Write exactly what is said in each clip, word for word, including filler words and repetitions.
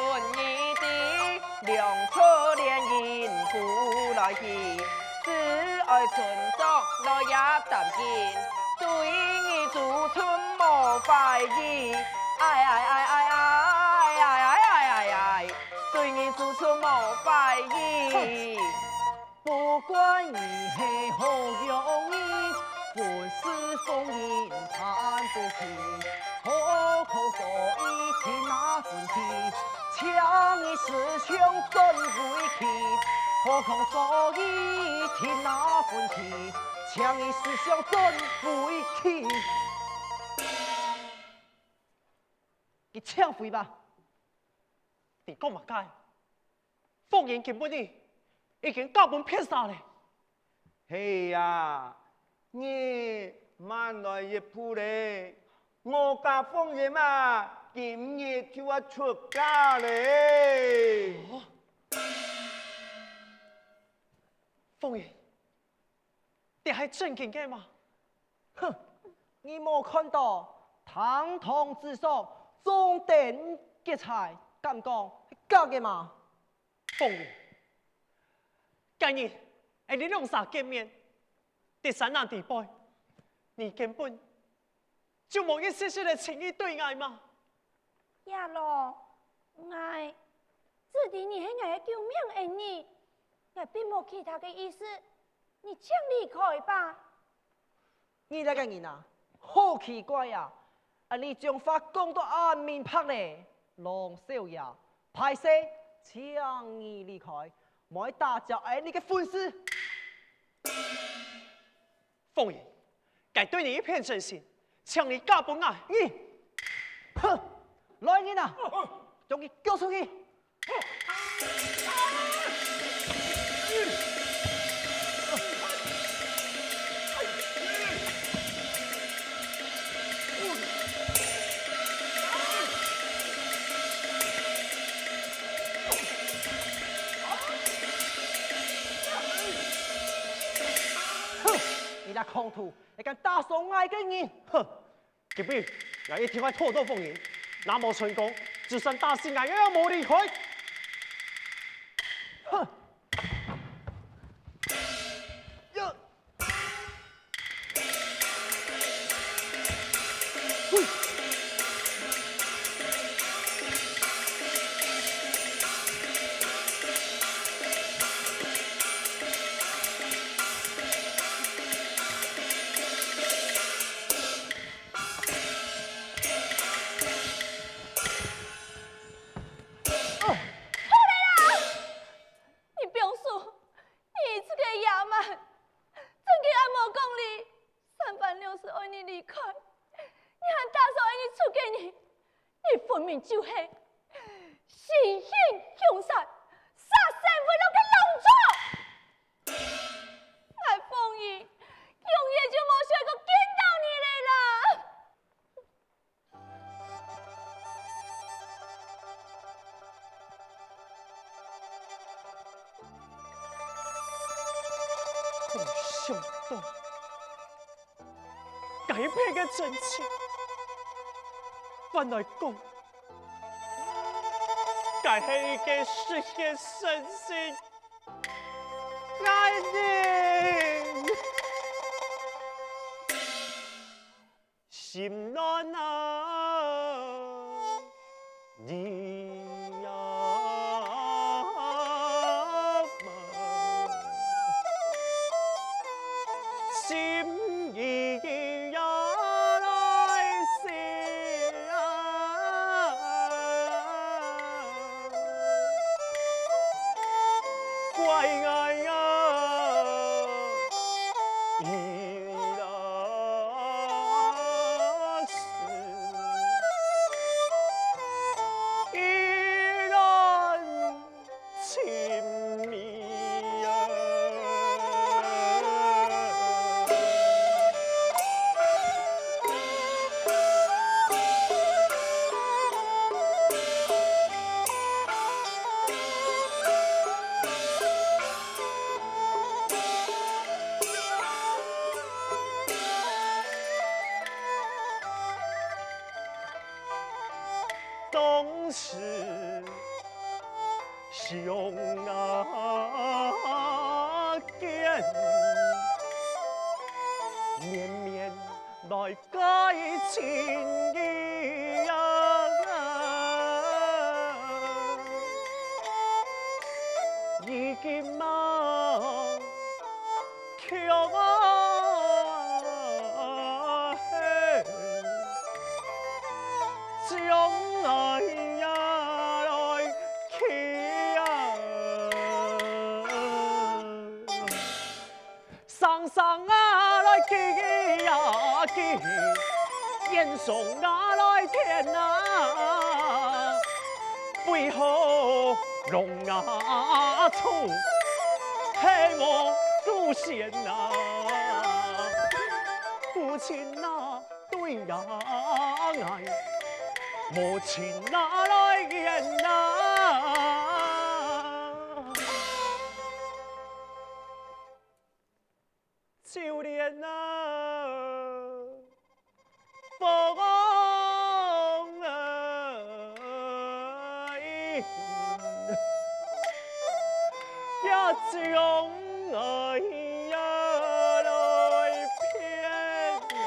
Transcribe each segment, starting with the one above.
分你知，糧草連銀步來去，只愛春種落葉擔緊，對你祖宗無懷疑。哎哎哎哎哎哎哎哎哎哎，對你祖宗無懷疑。不管你係何樣人，本是逢迎看不起。 何苦所以天打分去，請你思想轉回去。何苦所以天打分去，請你思想轉回去。你請回吧。你講麼个？ 方言根本呢，已經嫁分別儕咧。係啊，你慢來一步咧，我家方言啊，今日就愛出嫁咧。哦，方言， 這係正經个嗎？哼，你無看到廳堂之上，眾燈結綵，敢講係假个嗎？方言，該日，𠊎俚兩儕見面，在山林裡背，你根本 就無一息息个情意對𠊎嗎？爺郎，𠊎只知你係𠊎个救命恩人，𠊎並無其他个意思，你請離開吧。你這個人啊，好奇怪啊！啊，你將話講到恁明白咧，郎少爺，敗勢，請你離開，莫打攪𠊎俚个婚事。 方言，𠊎對你一片真心，請你嫁分𠊎。你，哼，來人啊，將佢叫出去！ 哼，你這狂徒，你敢打傷𠊎个人！哼，今晡日𠊎一定愛討到方言，若無成功，就算打死𠊎，𠊎也無離開！哼！呀！ 你放手！你這個野蠻，正經恁無講理！三番兩次愛你離開，你還打算愛你出嫁呢！你分明就係心狠凶殘、殺身為樂个狼主！𠊎方言，永遠就無想過見到你了啦！ 無想到，𠊎一片个真情，換來講，𠊎係一個失血身亡个人。 心亂啊，你呀嘛，心意呀來死啊。相见，绵绵来 个情意啊，已经忘却啊，嘿，将来呀来去啊。 上山啊来去呀去，远上啊来天啊，为何龙啊出，黑我祖先啊，父亲啊对呀爱，母亲啊来怨啊。 就连啊，风啊，也将爱呀来骗啊。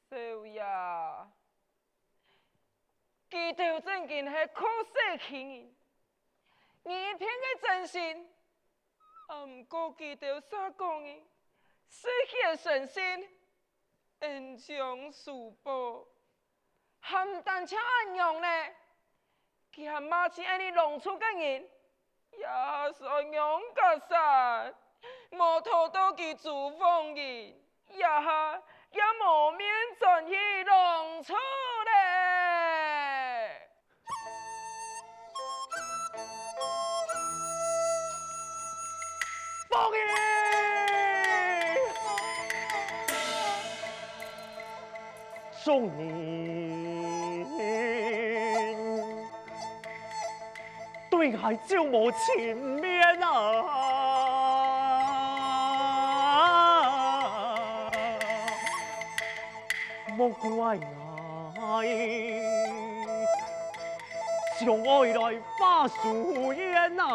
少爷。 佢兜正經係靠世間人，你一片个真心，啊，毋過佢兜所講个，是血神仙，恩將仇報，還毋單淨恁樣呢，佢還罵起𠊎俚龍族个人， 也係愛仰結煞，無討到佢珠鳳印，這下也無面轉去龍族咧。鳳印！眾人 對𠊎就無情面啊！莫怪𠊎想愛來發誓言啊！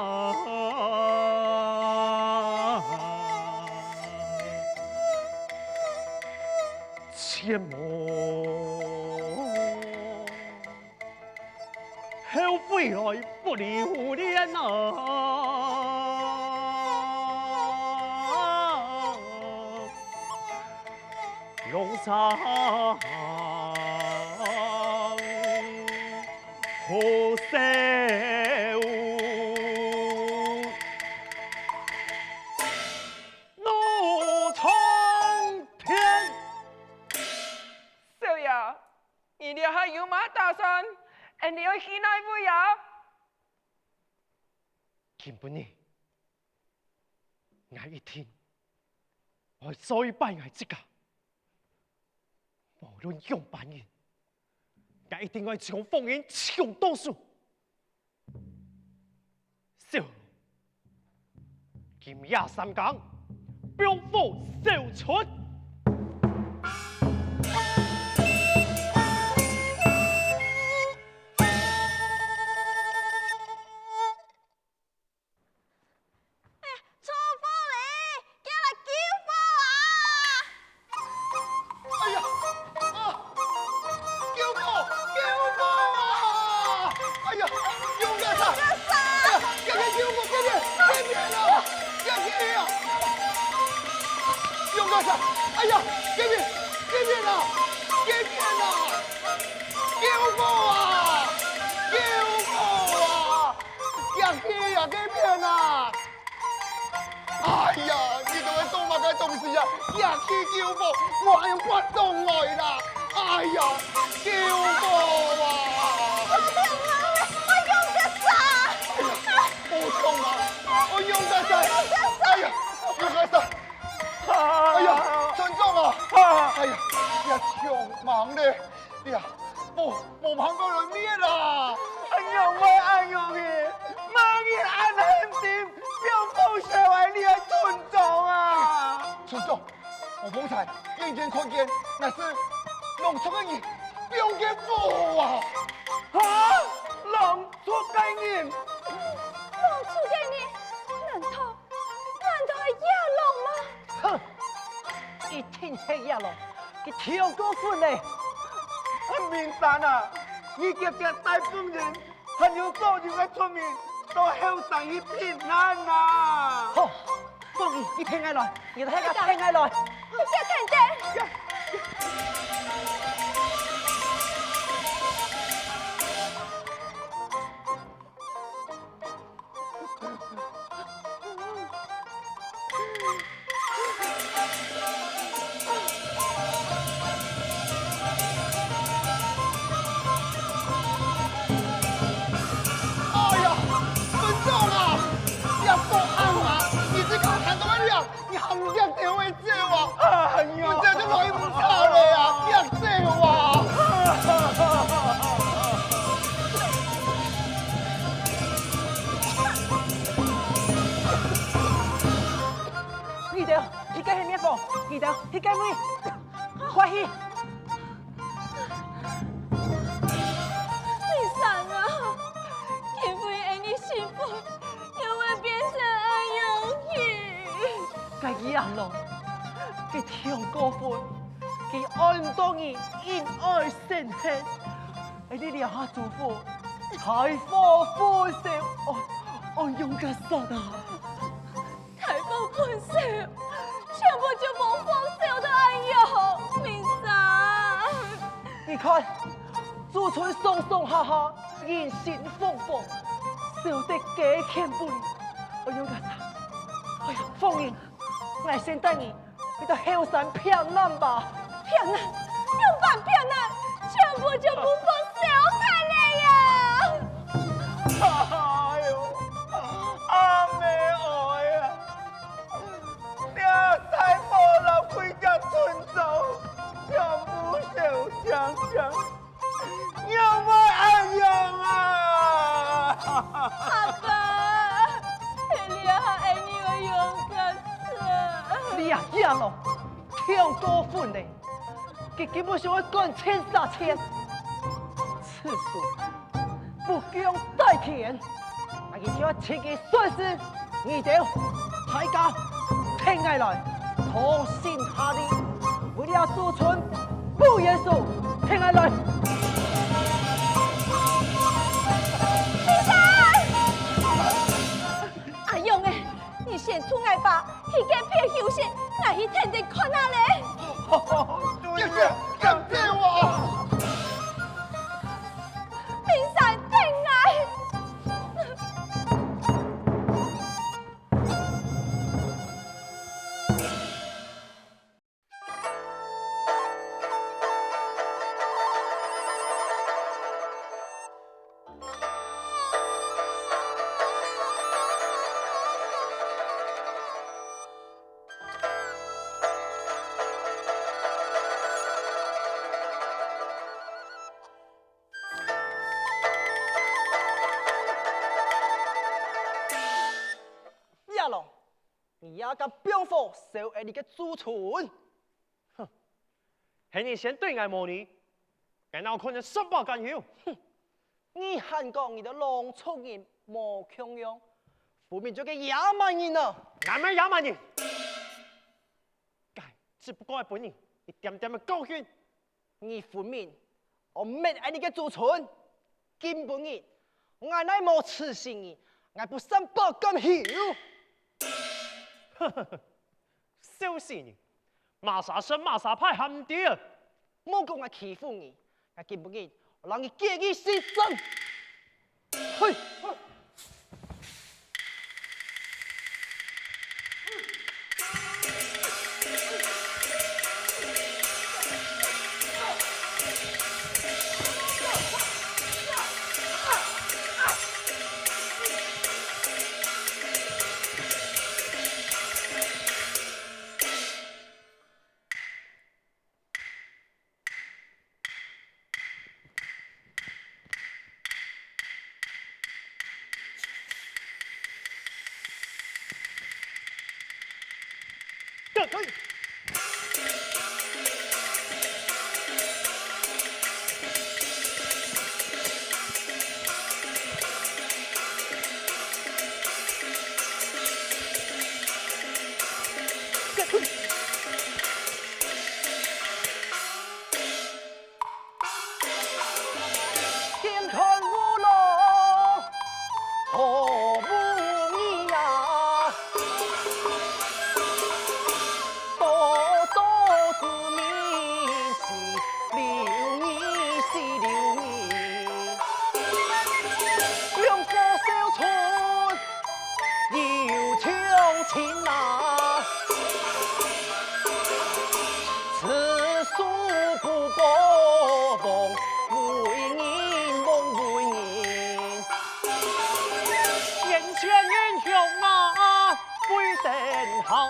切莫 後悔來不留戀啊！龍山好笑，怒沖天。少爺， 你這下有麼打算？𠊎俚愛去哪位啊？今晡日，𠊎一定愛再拜𠊎自家，無論仰般形，𠊎一定愛將鳳印搶到手。 少，今夜三更，放火燒村。哎呀，著火咧！ 緊來救火啊！哎呀，啊，救火，救火啊！哎呀，勇哥嫂，勇哥嫂！哎呀，這片救火，這片，這片啊，這片啊！勇哥嫂，哎呀，這片，這片啊，這片啊！救火啊！救火啊！這片啊，這片啊！ 哎呀，你兜係做麼个東西啊？這去救火，我還有活動來啦！哎呀，救火啊！哎呀，好痛啊！我勇敢晒！哎呀，勇敢晒！哎呀，村長啊！哎呀，這衝猛咧！ 哎呀，無，無辦法來滅啦！恁樣會恁樣去，麼人恁狠心，放火燒𠊎俚个村莊啊！村長，𠊎方才眼前看見，該係龍族个人，放佢走啊！哈！浪族个人！浪族个人，難道，難道係野狼嗎？哼！一定係野狼，佢跳過分咧！啊，明山啊，你遽遽帶分人 還有所有个村民到後山去避難啊！好，放佢，佢跈𠊎來，佢跈𠊎來。你跈佢。哎呀，村長啊，這个暗啊，你自家看到个了，你還跈等𠊎走啊？哎呀，你這就來毋差了啊，跈走啊！你兜，去該係滅火，你兜，去該位。 快去！明山啊，今晡日你个心腹又會變成恁樣去。該野狼，佢忒過分，佢愛毋到你恩愛成恨，𠊎俚這下主婦大火焚燒，哦，哦，用个煞啊！ 大火焚燒，全部就無火燒到恁樣，明山。你看，豬村上上下下，人心惶惶，燒到雞犬不寧。哎喲，哎呀，夫人，𠊎先帶你 你到後山避難吧。避難？仰般避難？全部就分火燒忒了呀！哎喲，阿姆哀啊！這大火摎歸隻村莊全部燒淨淨， 仰會恁樣啊？阿爸，你這下愛仰般？這野狼忒過分了，佢根本想愛趕盡殺絕。此事不共戴天。 𠊎一定愛徹底收拾你兜！大家跈𠊎來，同心合力，為了豬村保元素，跈𠊎來！阿勇欸，你先渡𠊎爸去該片休息，𠊎去跈等看啊咧。對咧，跈等𠊎！明山，等𠊎！ 野狼，你也敢放火燒𠊎俚个豬村？哼，係你先對𠊎無禮，𠊎哪有可能善罷甘休？哼，你還講你兜狼族人無共樣，分明就係野蠻人啊！𠊎毋係野蠻人，該只不過係分你一點點个教訓。 你分明愛滅𠊎俚个豬村，今晡日𠊎哪無辭死你，𠊎不善罷甘休！笑死你！麼儕勝麼儕敗還毋知啊！莫講𠊎欺負你，𠊎今晡日愛摎你解義釋真！ 嘿！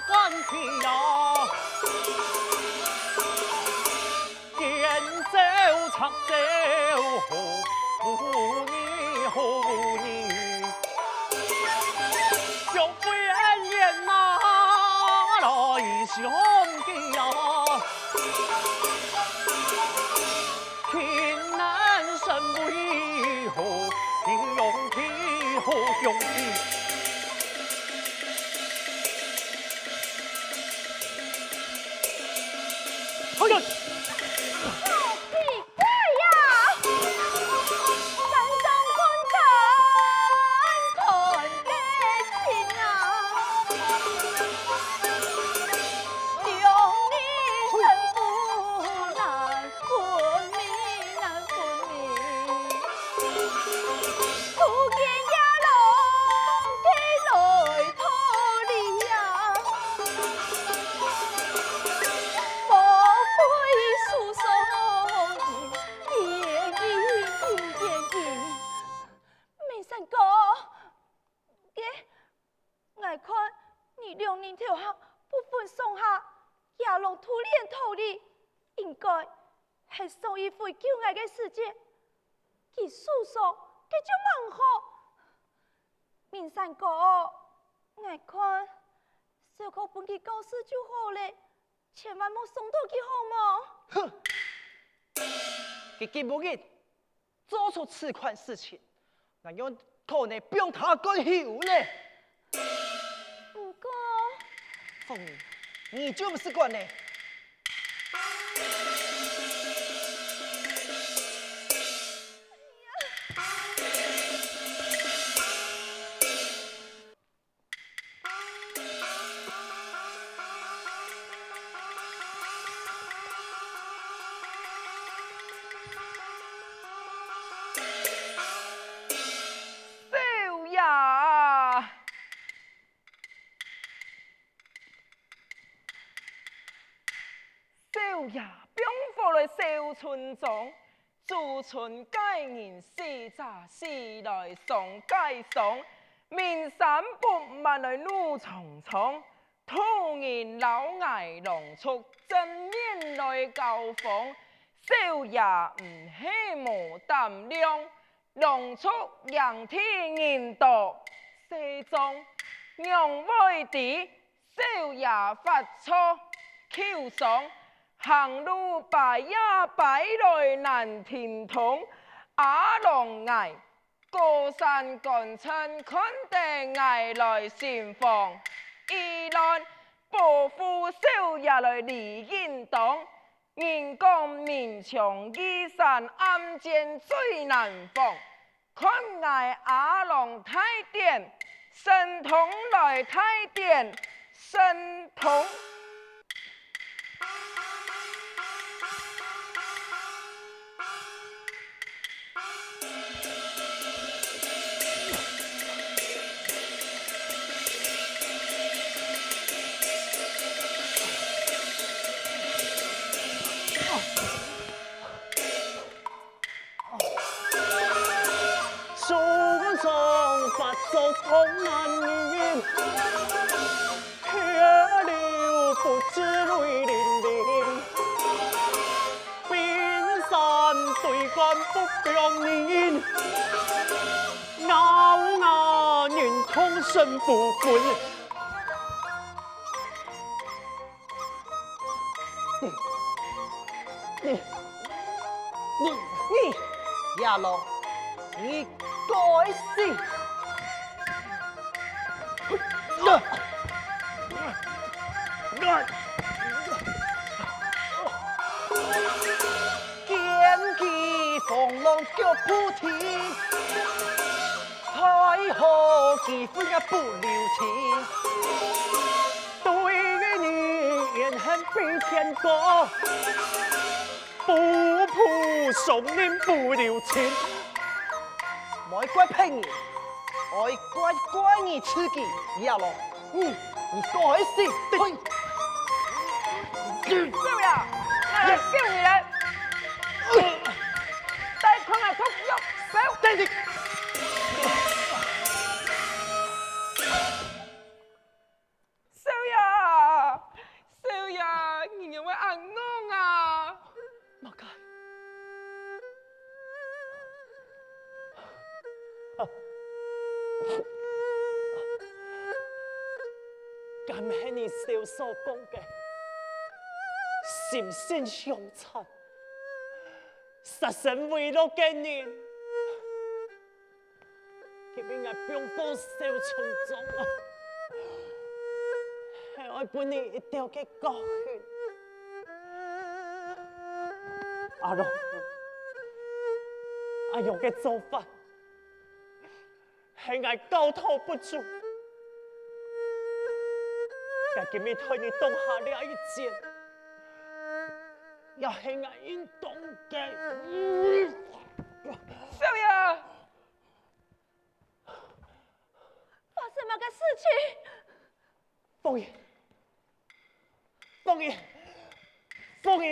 官天呀，见招拆招，好无义，好无义。小鬼眼呐，来相见呀！ 天南山北，好英雄，好兄弟。哎呀！好奇怪呀！山上官船，看得清啊。 明山哥， 該，𠊎看你兩人頭下不分上下，野狼渡你到這，應該係上一回救𠊎个時節，佢受傷，該就吂好。明山哥，𠊎看，小可分佢告示就好了。 千萬莫傷到佢好無？哼！佢今晡日做出此款事情，𠊎仰可能放佢過去呢？毋過，鳳儀，你就毋使管了。 少爺，少爺，放火來燒村莊， 駐村个人死者死來傷个傷，名山伯還來怒沖沖，土人摎𠊎狼族正面來交鋒，少爺毋係無膽量，狼族營地人多，勢眾仰會知 少爺發錯，受傷，行路跛呀跛來難停動。阿郎𠊎，高山官船看得𠊎來心慌，意亂保護少爺來離營當。人講明槍易散，暗箭最難防。 看𠊎阿郎大典，神通來大典，神通！ 你，你，你，你，野郎，你該死！見佢放浪腳步停， 奈何佢分也不留情。對你怨恨比天高，不負傷人不留情。莫怪別人，愛怪怪你自己，野郎。 嗯，你該死！嘿！少爺，𠊎來救你咧！再看𠊎出藥手！等等！少爺！敢係你手所講个心神相殘、殺身為樂个人？今日𠊎放火燒村莊啊，係愛分你一條个教訓。阿龍，恁樣个做法， 係𠊎教導不周。𠊎今日代你擋下這一箭，也係𠊎應當个。少爺，發生麼个事情？鳳英，鳳英，鳳英！